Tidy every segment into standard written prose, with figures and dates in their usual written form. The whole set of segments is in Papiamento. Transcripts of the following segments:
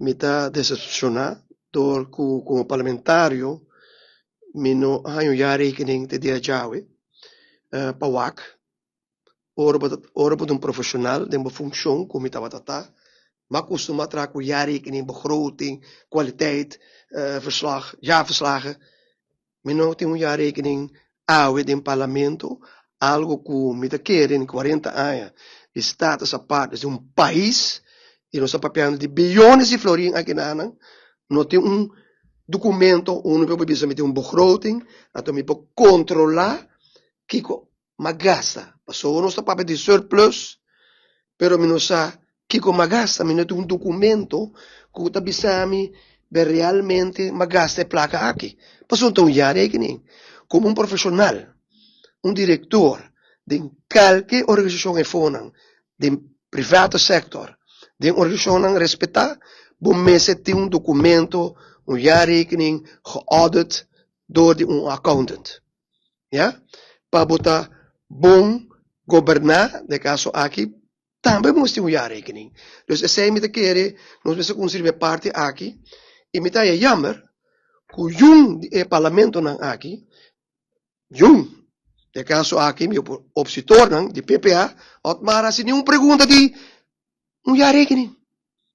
Mi ta decepciona door cu como parlamentario mi no a haña un jaarrekening te dia djawe pa wak. Ora bo ta ora bo ta un profesional den bo funcion cu mi tabata ta, mi a custuma traha cu jaarrekening, begroting, kwaliteit, verslag, jaarverslagen. Mi no tin un jaarrekening awe den parlamento, algo cu mi ta kere den 40 aña di status apart di un pais y nos ta papiando di biyones di florin aki nanan, no tin un documento unu por bisa mi tin un begroting, anto mi por controla kico m'a gasta. Pasobra nos ta papia di surplus, pero mi no sa kico m'a gasta, mi no tin un documento cu ta bisa mi be realmente m'a gasta e placa aki. Pasobra ta un jaarrekening. Como un profesional, un director den calke organisacion efonan, den private sector, den organisacionnan respeta, bo mester tin un documento, un jaarrekening geaudit door di un accountant. Ya? Pa bo ta bon goberna, den e caso aki, tambe bo mester tin un jaarrekening. Dus esey mi ta kere nos mester cunsirbi e parti aki y mi ta haya jammer cu yun di e parlamentonan aki, yun, den e caso aki mi opositornan di PPA, Otmar a haci ni un pregunta di un jaarrekening.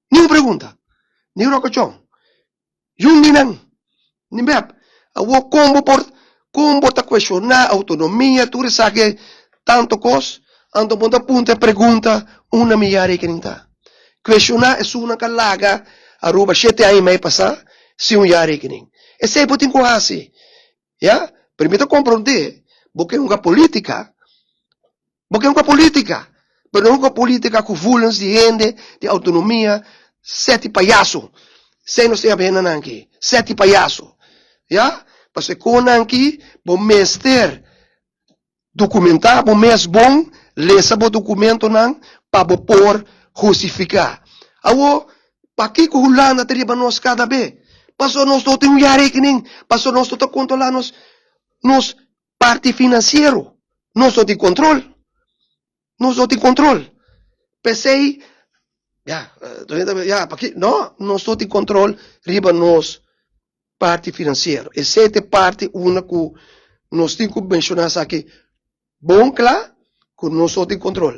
Ni un pregunta. Ni rocochon. Yun di nan, ni mep. Awor kon bo por, kon bo ta kuestioná outonomia, tur esaki tantu kos, anto bo ta puntra e pregunta unda mi jaarrekening ta. Kuestioná esunnan ku a laga Aruba shete aña i mei pasá sin un jaarrekening. Esei bo tin ku hasi, ya. Pero mi ta komprondé bo ke hunga polítika. Bo ke hunga politica, pero no hunga politica cu gevoelens di hende, di autonomia, seti payaso. Esey nos tin habi hendenan aki, seti payaso. Ya? Pasobra e conan aki bo mester documenta bo mes bon, lesa bo documentonan pa bo por hustifica. Awor, pakico Hulanda ta riba nos cada be? Pasobra nos no tin un jaarrekening, pasobra nos no ta controla nos nos Parti financiero, nos no tin control. Nos no tin control. P'esey, ya, ya, paki, no, nos no tin control riba nos parti financiero. Esey ta e parti unda cu nos tin cu menciona esaki bon cla, cu nos no tin control.